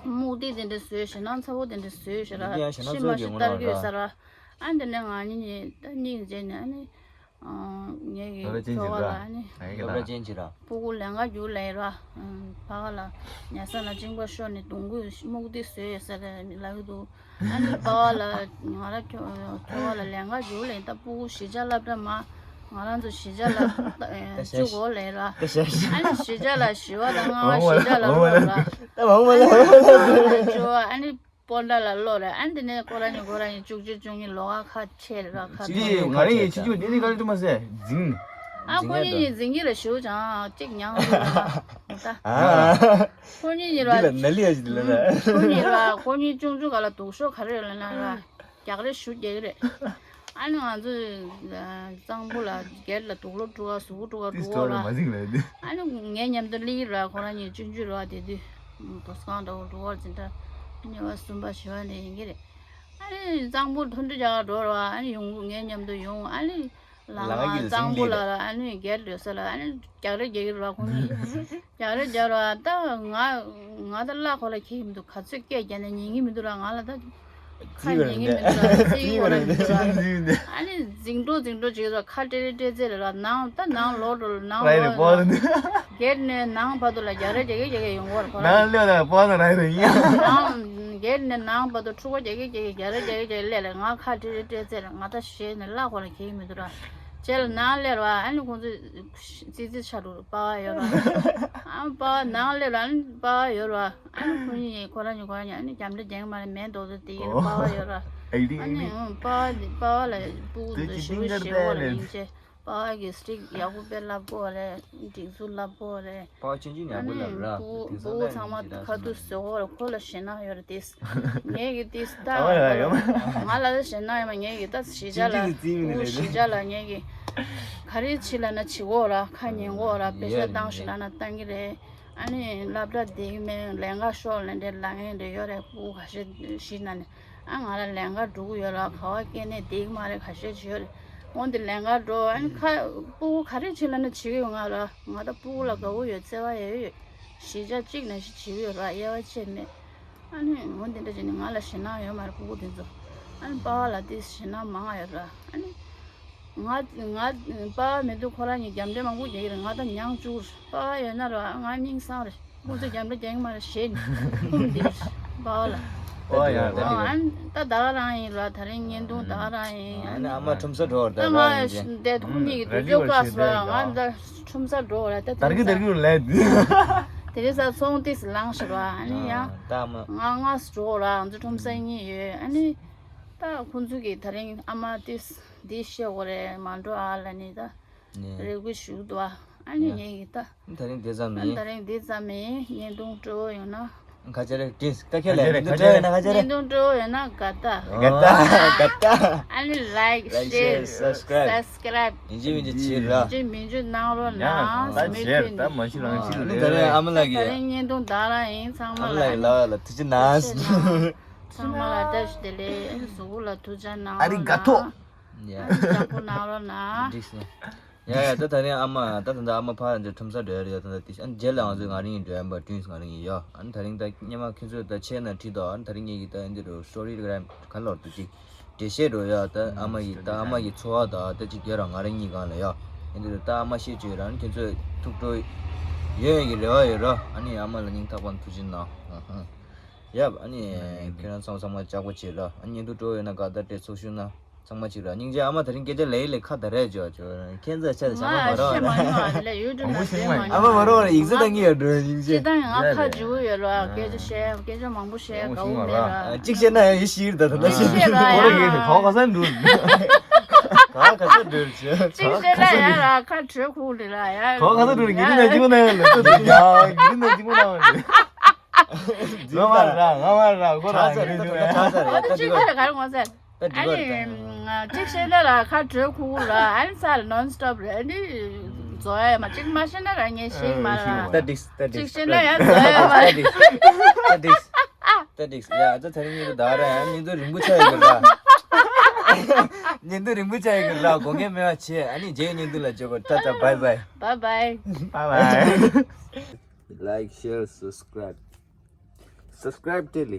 རྨུག་ཏིག་དེ་འདྲ་བཟོས། ཞེད་སྣང་ཚ་པོ་དེ་འདྲ་བཟོས་ཤག་ར། ཤི་མ་ཤི་ལྟ་གི་ཡོད་ས་རེད་པ། ཨ་ནི་དེ་ནས་ང་གཉིས་ད་གཉིས་བྱས་ནས་ཨ་ནི། ངེད་ཀྱི་ཁྱོ་ག་ལ་ཨ་ནི། སློབ་གྲྭ་ཅན་ཅིག་ར། སྤུ་གུ་ལེན་ག་རྒྱུགས་ལེན་ར། ཕ་ག་ལ་ཉལ་ས་ན་གཅིན་པ་ཤོར་ནས་གདོང་གུས་རྨུག་ཏིག་བཟོས་ཡོད་ས་རེད་ལབ་ཀྱི་འདུག་ཨ་ནི་པཱ་ལགས་ང་རང་ཁྱོ་ཁྱོ་ག་ལ་ལེན་ག་རྒྱུགས་ལེན། ད་སྤུ་གུ་གཞིས་ཆགས་སློབ་གྲྭ་མ། ང་རང་ཚོ་གཞིས་ཆགས་ལ་བཅུ་གོ་ལེན་ར། ཨ་ནི་གཞིས་ཆགས་ལ་བཞི་པ་དང་ལྔ་པ་གཞིས་ཆགས་ལ་སློབ་ར། ཨ་ནི་བཅུ་པ་ཨ་ནི། སྤོན་ཊ་ལ་སློབ་རེད། ཨ་ནི་དེ་ནས་ཁོ་རང་གཉིས་ཁོ་རང་གཉིས་བཅུ་གཅིག་བཅུ་གཉིས་ལོགས་ཀ་ཁ་ཕྱེ་རེད་ར། ཁ་ཅི་ང་རང་གཉིས་ཆུང་ཆུང་དེ་ནི་ག་རེ་ཐུབ་མ་ཟད་འཛིང་། ཨ་ཁོ་གཉིས་གཉིས་འཛིང་གི་རེད། ཞེ་པོ་ཅང་གཅིག་མྱངས་འདུག་ར། ད་ཨ། ཁོ་གཉིས་གཉིས་ར། འདི་ལ་ནལ་ལི་ཡ་ཞིག་འདི་ལ་ར། ཁོ་གཉིས་ར། ཁོ་གཉིས་ཆུང་ཆུང་ག་ལ་སྡུག་ཤོས་ག་རེ་ཡོད་ལབ་ན་ར། རྒྱག་རེས་ཞུ་རྒྱག་གི་རེད། ཨ་ནི་ང་ཚོ་གཙང་པོ་ལ་སྒེར་ལ་དུག་སློག་འཁྲུ་ག་གཟུགས་པོ་འཁྲུ་ག་འགྲོ་གི་ར། ཨ་ནི་ངའི་མཉམ་དུ་སླེབས་ཀྱི་ར། ཁོ་རང་གཉིས་ཆུང་ཆུང་ར། དེ་དུས་དུས་སྒང་འདྲ་བོ་འགྲོ་གི་ར། འཛིན་གྲྭ་གཉིས་པ་གསུམ་པ་བཞི་པ་ནས་ཡིན་གྱི་རེད། ཨ་ནི་གཙང་པོ་འཐུང་འདྲ་རྒྱག་ག་འགྲོ་ར། ཨ་ནི་ཡོང་ངའི་མཉམ་དུ་ཡོང་། ཨ་ནི་ལ་ང་གཙང་པོ་ལ་ར། ཨ་ནི་སྒེར་སྡོད་ས་ལ་ཨ་ནི་རྒྱག་རེས་རྒྱག་གི་ར། ཁོ་གཉིས་རྒྱག་རེས་རྒྱག་ར། ད་ང་ང་ད་གླ་ཁོ་ལ་ཁྱེད་མི་འདུག་ག་ཚོད་སྐད་རྒྱག་ན་ཉན་གྱི་མི་འདུག་ར། ང་ལ་ད། ཁ་ཉན་གྱི་མི་འདུག་ར། རྩིས་ཡོད་ར་མི་འདུག་ར། ཨ་ནི་འཛིང་འགྲོ་འཛིང་འགྲོ་བྱེད་ཀྱི་འདུག་ཁ་ཏྲེ་རེ་ཏྲེ་ཙེ་རེ་ར། ནང་ད་ནང་ལོག་འགྲོ་ལ་ནང་ལོག་ར། སྒེར་ནས་ནང་བར་དུ་ལ་རྒྱག་རེས་རྒྱག་གི་རྒྱག་གི་ཡོང་གི་ར། ཁོ་ར་ནང་ལོག་ལ་པོ་ན་ར་རེ་ཡིན། ནང་སྒེར་ནས་ནང་བར་དུ་འཁྲུག་པ་རྒྱག་གི་རྒྱག་གི་རྒྱག་རེས་རྒྱག་གི་རྒྱག་གི་སླེབས་ལ་ང་ཁ་ཏྲེ་རེ་ཏྲེ་ཙེ་ར། ང་ད་ཞེད་ནས་གླ་ཁོ་ལ་ཁྱེད་མི་འདུག་ར། བྱས་ལ་ནང་སླེབས་ར། ཨ་ནི་ཁོང་ཚོ་ཙི་ཙི་ཆ་འགྲོ་ར། པ་ཡོད་ར། ཨ་པ་ནང་སླེབས་ར། ཨ་ནི་པ་ཡོད་ར། ཨ་ནི་ཁོ་གཉིས་ཁོ་རང་གཉིས་ཁོ་རང་གཉིས་ཨ་ནི་རྒྱབ་འདྲ་རྒྱག་མ་རེད། མེད་མདོག་མདོག་དེ་ཡིན་ར། པ་ཡོད་ར། ཨ་ནི་ཨང་པ་པ་ལ་སྤུ་གུ་ཚོ་ཞེ་པོ་ཞེ་པོ་ར་ཡིན་ཅེ། པ་གི་སྒྲིག་ཡག་པོ་དཔེ་བསླབ་གོ་རེད། སྒྲིག་འཛུགས་བསླབ་གོ་རེད། པ་ཆུང་ཆུང་ཨ་ཡག་པོ་ནི་བསླབ་ར། སྤུ་དེང་སང་སྤུ་གུ་ཚང་མ་ཁ་ཐུག་བཟོ་གོ་རེད། ཁོ་ལ་ཞེད་སྣང་ཡོད་རེད་དེ། ངས་ཀྱི་ཏིས་ད་ཨ་མ་ཡ་ཡོད་མ། ང་ལ་ཞེད་སྣང་ཡོད་མ། ངས་ཀྱི་ད་གཞིས་ཆགས་ལ་ཅི་ཅི་ཟིན་སྤུ་གུ་རེད་གཞིས་ཆགས་ལ་ངས་ཀྱི་ག་རེ་བྱེད་ལབ་ན་བྱེད་གོ་ར། ཁ་ཉན་གོ་ར། དཔེ་ཆ་ཡོད་བཏང་ཞིག་ལབ་ན་བཏང་གི་རེད། ཨ་ནི་སློབ་གྲྭ་བསྡད་ཀྱི་མེད། ལེན་ག་ཤོག་ལབ་འདྲ་ལབ་མཁན་འདྲ་ཡོད་རེད། སྤུ་གུ་ཁ་ཤས་གཞིས་ནང་ནས། ཨ་ང་ལ་ལེན་ག་འགྲོ་གི་ཡོད་ར། ག་བ་སྐྱེལ་ནས་བསྡད་ཀྱི་མ་རེད། ཁ་ཤས་ཅིག་ཡོད་རེད། འོན་ཏེ་ལེན་ག་འགྲོ། ཨ་ནི་ཁ་སྤུ་གུ་ག་རེ་བྱེད་ལབ་ན་བྱེད་ཀྱི་ཡོད། ང་ར་ང་ད་སྤུ་གུ་ལ་དགའ་བོ་ཡོད། བརྩེ་བ་ཡོད་ཡོད། གཞིས་ཆགས་གཅིག་ནང་བཞིན་བྱེད་ཀྱི་ཡོད་ར། དབྱེ་བ་ཕྱེ་མེད། ཨ་ནི་འོ་འདི་འདྲ་བྱས་ནས་ང་ལ་ཞེད་སྣང་ཡོད་མ་རེད། སྤུ་གུ་དེ་ཚོ། ཨ་ནི་པ་ཕ་ལ་དེ་ཞེད་སྣང་མང་ཡོད་ར། ཨ་ནི་ང་ང་པ་ཕ་མེད་དུས་ཁོ་རང་གཉིས་རྒྱབ་འདྲེ་མང་པོ་རྒྱག་གི་རེད། ང་ད་མྱངས་བཅུག་ར། པ་ཕ་ཡོད་ན་ར་ང་སྙིང་སངས་རེད། ཁོ་ཚོ་རྒྱབ་འདྲེ་རྒྱག་གི་མ་རེད། ཞེད་ནས་ཁུམ་འདི་ར་པ་ཕ་ལ། ཨོ་ཡ་ཨ་ནི་ད་ད་ག་རང་ཡིན་ར། ད་རིང་བརྙན་ཐུང་ད་ག་རང་ཡིན། ཨ་ནི་ཨ་མ་ཁྲོམ་ས་འགྲོ་བར་ད་ད་ང་ག་རང་ཡིན། འདས་ཁོང་གཉིས་ཀྱི་དུས་ཚོད་བཀག་སོང་ར། ང་ད་ཁྲོམ་ས་འགྲོ་བ་ར། ད་དེ་དར་རིང་གི་དར་གི་ལས། དེ་རིང་ས་ཚོང་ཏིས་ལངས་ཤག་ར། ཨ་ནི་ཡང་ད་ཨ་མ་ང་ང་སུ་འགྲོ་ར། ང་ཚོ་ཁྲོམ་ས་གཉིས་ཡོད། ཨ་ནི་ད་ཁོང་ཚོ་གིས་ད་རིང་ཨ་མ་ཏིས་འདི་བཤད་དགོས་རེད། མ་འགྲོ་ཨ་ལབ་ནི་ད་ནས་རེ་སྐུལ་ཞུ་འདུག་ཨ། ཨ་ནི་ཡ། ངས་ཀྱིས་ད་ད་རིང་དེ་ཙམ་ཨ་ཡིན། ད་རིང་འདི་ཙམ་ཡིན། བརྙན་ཐུང་སྤྲོ་བོ་ཡོང་ན། ཁ་ཆེ་རེ་ཏིས་ཀ་ཁེ་ལ་ཁ་ཆེ་རེ་ཁ་ཆེ་རེ་ཁ་ཆེ་རེ། བརྙན་ཐུང་སྤྲོ་བོ་ཡོང་ན་དགའ་ད། དགའ་ད་དགའ་ད། ཨ་ནི་ལའིག་ལའིག་ཤེར་ཤེར་སབ་སི་ཀ་རའིབ་སབ་སི་ཀ་རའིབ་ཡིན་གཅིག་མིན་གཅིག་བྱེད་ར། ཡིན་གཅིག་མིན་གཅིག་གནང་རོགས་གནང་། ཡང་ད་བྱེད་ད་མ་གཞི་རང་གཅིག་ཨ་ལ་ནི་ད་རེས་ཨ་མ་ལགས་ད་ཀྱིས་རིང་བརྙན་ཐུང་དག་རང་ཡིན། ཚང་མ་ཨ་མ་ལགས་ལ་ལ་ལ་ཐུགས་རྗེ་གནང་། ཚང་མ་ལ་བཀྲ་ཤིས་བདེ་ལེགས། ཨ་ནི་གཟུགས་པོ་ལ་ཐུགས་ཅག་གནང་རོགས་གནང་། ཨ་རི་ག་ཐོ། ཡ། ཨ་ནི་ཡག་པོ་གནང་རོགས་གནང་། འགྲིག་སོང་། ཡ་ཡ། ད་ད་རིང་ཨ་མ་ད་ད་ད་ཨ་མ་ཕར་འདི་ཁྲོམ་ས་འགྲོ་ཡ་རེད་ཡ། ད་ད་དེ་ཨ་ནི་རྗེས་ལ་ང་ཚོས་ང་རང་གི་འགྲོ་ཡ་འབའ་ཀྲིན་སི་ང་རང་གི་ཡ། ཨ་ནི་ད་རིང་ད་སྙེ་མ་ཁྱོད་ཚོས་ད་ཆས་ན་ཁྲིད་དོ། ཨ་ནི་ད་རིང་ངེད་ཀྱི་ད་ཨ་འདི་རུ་སི་ཊོ་རི་རེ་ག་ར་ག་ལོར་དུ་ཅིག་འགྲེལ་བཤད་འགྲོ་ཡ། ད་ཨ་མ་ཡི་ད་ཨ་མ་ཡི་འཚོ་བ་ད་ད་ཅིག་རྒྱ་ར་ང་རང་གཉིས་གང་ལ་ཡ། ཨ་འདི་རུ་ད་ཨ་མ་བཤད་བཅོས་ར། ཨ་ནི་ཁྱོད་ཚོས་ཐུགས་སྤྲོ་ཡོད་ཡ་གི་རེ་བ་ཡོད་ར། ཨ་ནི་ཨ་མ་ལ་སྙིང་ཐག་པ་ནས་ཐུགས་རྗེ་གནང་། ཡབ། ཨ་ནི་ཁྱེད་རང་ཚང་མ་ཚང་མ་ལྕགས་པོ་བྱེད་ར། ཨ་ནི་བརྙན་ཐུང་སྤྲོ་ཡོད་ན་དགའ་དང་སྤྲད་ཚོགས་ཞུ་ན། ཚང་མ་གཅིག་ར། སྙིང་རྗེ། ཨ་མ་ད་རིང་སྐད་ཆ་ལས་ལས་ཁ་ད་རེད་ཇོ་ཇོ། ཁྱེད་ཚོ་ཆ་ཚང་མ་མ་རོགས་ཤེས་མ་ནུས་ཨ་ལས་ཡུལ་དུ་ན་ཟེར་མ་ཨ་མ་མ་རོགས་ར། ཡིག་ཚད་བཏང་གི་ཡོད་འགྲོ་སྙིང་རྗེ། ཅི་ད་ང་ཁ་འཇུ་ཡོད་ར། སྐད་ཆ་བཤད་སྐད་ཆ་མང་པོ་བཤད་དགའ་བོ་མེད་ར། གཅིག་བཤད་ན་ཡང་ཡིད་ཤི་ད་ད་ད་ཤི། གཅིག་བཤད་ན་ཡང་ག་བ་ག་ས་འགྲུལ། ག་ག་ས་འགྲུལ་ཅི། གཅིག་བཤད་ན་ཡང་ར་ཁ་དྲོད་ཁུག་ལི་ར་ཡ། ག་བ་ག་ས་འགྲུལ། ཉི་མ་ན་གཅིག་པོ་ན་ཡང་ལ་ད་ད་ཡ་ཉི་མ་ན་གཅིག་པོ་ན་ཡང་ལ། ང་མ་ར་ང་མ་ར་ཁོ་ར་ཆ་ཚར་ད་ད་ཆ་ཚར་ད་ད་ཅིག་ཁ་ལ་ག་རེ་ངོ་ཚ། ད་ཨ་འགྲིག་པ་རེད་ད། ཅིག་བཤད་ན་ལ་ཁ་དྲོད་ཁུག་ལ་ཨ་ནི་ས་ལ་ནོན་སི་ཊོབ་རེད། ཨ་ནི་རྫོགས་ཡ་མ་ཅིག་མ་བཤད་ན་ར་ངས་ཤེས་མ་ར། ད་འགྲིག་ད་འགྲིག་ཅིག་བཤད་ན་ཡ་རྫོགས་ཡ་མ་རེད། ད་འགྲིག་ད་འགྲིག་ཡ་ད་ད་རིང་ཉིན་དུ་ད་ར་ཡ་ཉིན་དུ་རིང་པོ་ཆགས་ཡོད་གི་ར། ཉིན་དུ་རིང་པོ་ཆགས་ཡོད་གི་ར། དགོངས་འགལ་མེད་པ་བྱེད། ཨ་ནི་རྗེས་ཉིན་དུ་ལ་བརྗོད་དགོས། ད་ད་བའི་བའི། Bye bye. Bye bye. Like, share, subscribe. Subscribe ཏེ་ལི།